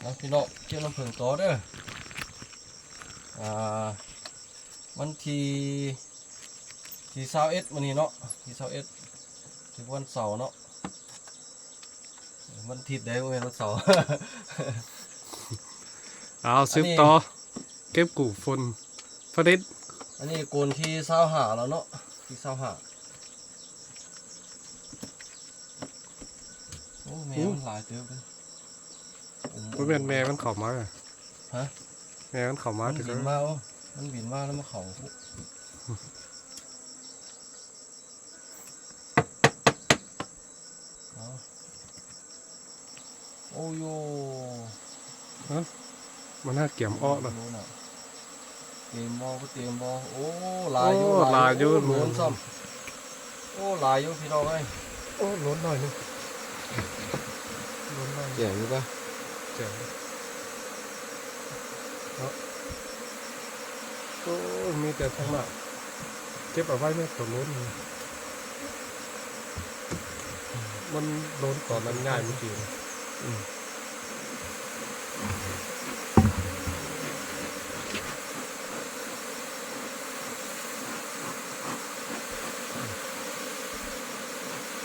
ເອົາພີ່ນ້ອງ ເກັບນ້ຳເຜິ້ງຕໍ່ເດີ. ອ່າ ວັນທີ ທີຊາວເອັດມື້ນີ້ເນາະ ທີຊາວເອັດ ຖືກວັນເສົາເນາະ ວັນທິດເດ້ ບໍ່ແມ່ນວັນເສົາ. ເອົາ ສືບຕໍ່ ເກັບກູ້ຝົນຜະລິດ. ອັນນີ້ໂກນທີຊາວຫ້າແລ້ວເນາະ ທີຊາວຫ້າ. ໂອ້ ແມ່ມັນຫຼາຍເຕີບເດ້. ບໍ່ແມ່ນແມ່ມັນເຂົ້າມາ. ຮະ? ແມ່ມັນເຂົ້າມາ ມັນບິນມາ. ໂອ້ ມັນບິນມາແລ້ວມາເຂົ້າ. ໂອ້ໂຢ ຮະ? ມັນຫາກຽມອອກລະ. ເຕັມບໍ່ ບໍ່ເຕັມບໍ່? ໂອ້ ຫຼາຍຢູ່ ໂອ້ ຫຼາຍຢູ່ ຫຼາຍຢູ່. ໂອ້ ໂຫຼນຊ້ຳ. ໂອ້ ຫຼາຍຢູ່ພີ່ນ້ອງເອີຍ. ໂອ້ ຫຼາຍໜ້ອຍໜຶ່ງ ຫຼາຍໜ້ອຍ. ແຈງຢູ່ປະ? ແຈງເນາະ. ໂອ້ ມີແຕ່ທາງໜ້າ ເກັບເອົາໄວ້ແມ່ໂຕໂຫຼນ. ມັນໂດນຕອນນັ້ນຍ້າຍເມື່ອກີ້. ອືມ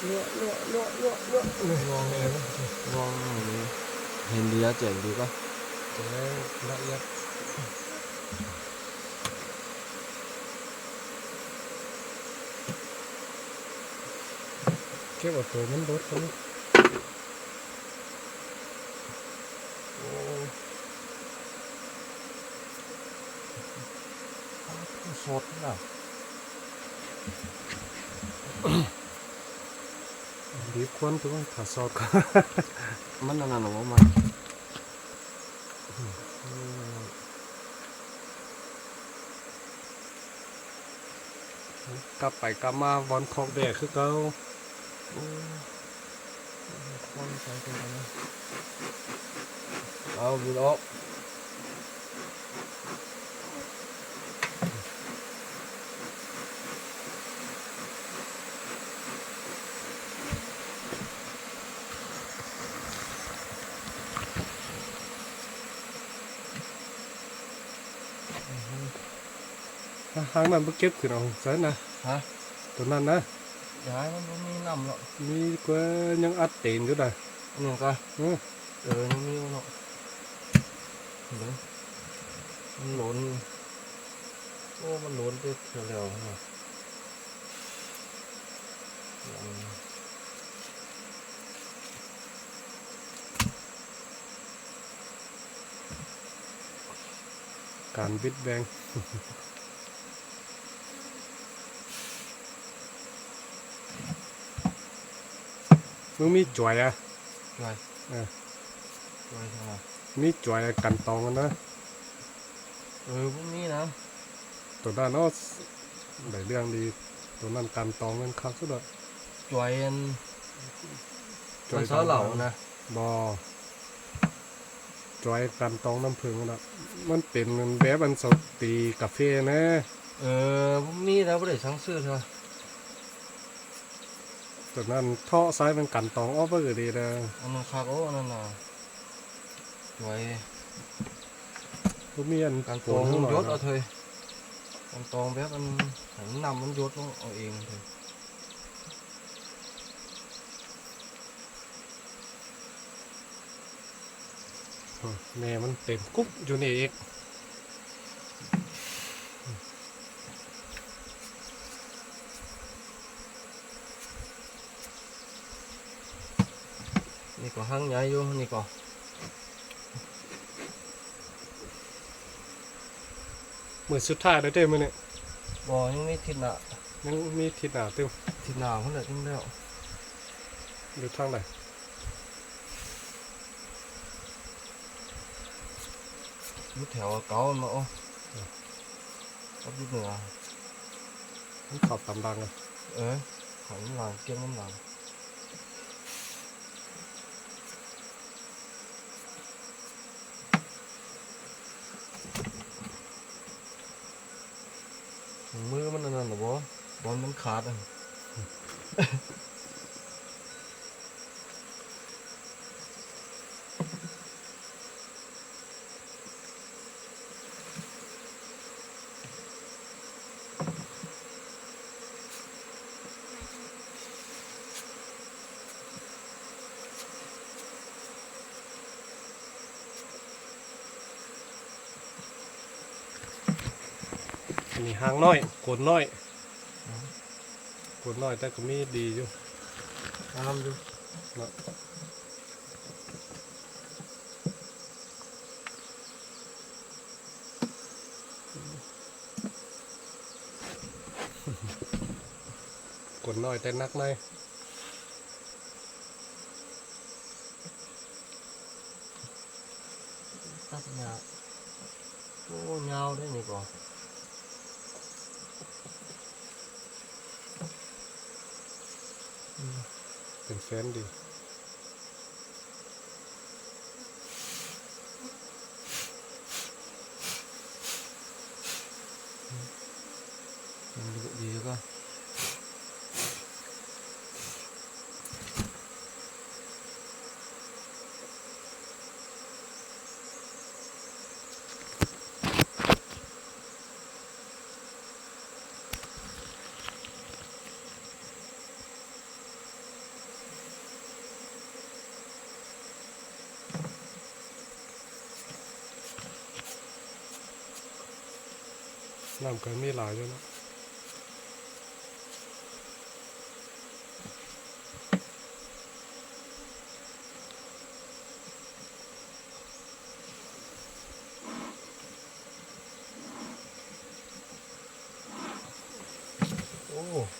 ລວກ ລວກ ລວກ ລວກ ລວກ ລວກແນ່ເນາະ ລວກແນ່ເລີຍ. ເຫັນດີລະ ແຈ້ງດີກວ່າ ແຈ້ງລະອຽດ. ເກັບເອົາໂຕມັນໂດດກ່ອນ. ໂອ້ ໂອ້ ສອດນະ ດີບຄວັນຕົວ ຖ້າສອດກໍ ມັນອັນນັ້ນລະບໍ່ ມັນ ອືມ ກັບໄປກັບມາບ່ອນຄອກແບ້ຄືເກົ່າ. ໂອ້ ຄວັນໃສ່ຕົວນັ້ນ ເອົາ ບິນອອກ. ຫາງນັ້ນບໍ່ເກັບຂຶ້ນເອົາໃສ່ນະ. ຮະ? ຕົວນັ້ນນະ. ຢ່າໃຫ້ມັນບໍ່ມີນ້ຳເນາະ. ມີກວ່າ ຍັງອັດຕີນຢູ່ນະ. ອັນນີ້ກະ ເອີ ເອີ ຍັງມີຢູ່ເນາະ. ເບິ່ງ ມັນໂຫຼນ ໂອ້ ມັນໂຫຼນແຕ່ເທື່ອແລ້ວນະ. ການບິດແບງ. ມຶງມີຈວຍອະ? ຈວຍ ເອີ ຈວຍ ມີຈວຍກັນຕອງນະ. ເອີ ບໍ່ມີນະ. ໂຕນັ້ນເນາະ ໄດ້ເລື່ອງດີ. ໂຕນັ້ນກັນຕອງແມ່ນຄັກສຸດລະ. ຈວຍອັນ ຈວຍຊາວເຫຼົ່ານະ. ບໍ່ ຈວຍກັນຕອງນ້ຳເຜິ້ງນະ. ມັນເປັນແບບອັນເຂົາຕີກາເຟນະ. ເອີ ບໍ່ມີແລ້ວ ບໍ່ໄດ້ສັ່ງຊື້ເທື່ອ. ໂຕນັ້ນເທາະໃສ່ມັນກັນຕອງອອກເບີດີເດີ. ອັນນັ້ນຄັກ. ໂອ້ ອັນນັ້ນນະ ຈວຍ ບໍ່ມີອັນກັນຕອງ ໂປນ ຢົດເອົາເທີຍ. ກັນຕອງແບບອັນ ໃຫ້ນ້ຳມັນຢົດລົງເອົາເອງເທີຍ. ອືມ ແມ່ມັນເຕັມກຸບຢູ່ນີ້ອີກ. ນີ້ກໍຫາງໃຫຍ່ຢູ່ ນີ້ກໍ. ມື້ສຸດທ້າຍແລ້ວເດ້ມື້ນີ້. ບໍ່ ຍັງມີທິດໜ້າ. ຍັງມີທິດໜ້າຕິ? ທິດໜ້າພຸ້ນແຫຼະຈຶ່ງແລ້ວ. ຢູ່ທາງໃດ? ຢູ່ແຖວເກົ່າຫັ້ນເນາະ. ເອີ ກັບຢູ່ເໜືອ. ມັນເຂົ້າຕາມຫຼັງອະ? ເອີ ເຂົ້ານຳຫຼັງ ເກັບນຳຫຼັງ. ມືມັນອັນນັ້ນລະບໍ່? ບ່ອນມັນຂາດອະ. ອັນນີ້ຫາງນ້ອຍ ໂກນນ້ອຍ ອືມ ໂກນນ້ອຍ ແຕ່ກໍມີດີຢູ່ ງາມຢູ່ເນາະ. ໂກນນ້ອຍແຕ່ໜັກໜ້ອຍ. ຕັດຫຍ້າ ໂອ້ ຍາວເດ້ນີ້ກໍ ອືມ ເປັນແຟນດີ. ມັນດຸດີກວ່າ ນ້ຳກໍມີຫຼາຍຢູ່ເນາະ. ໂອ້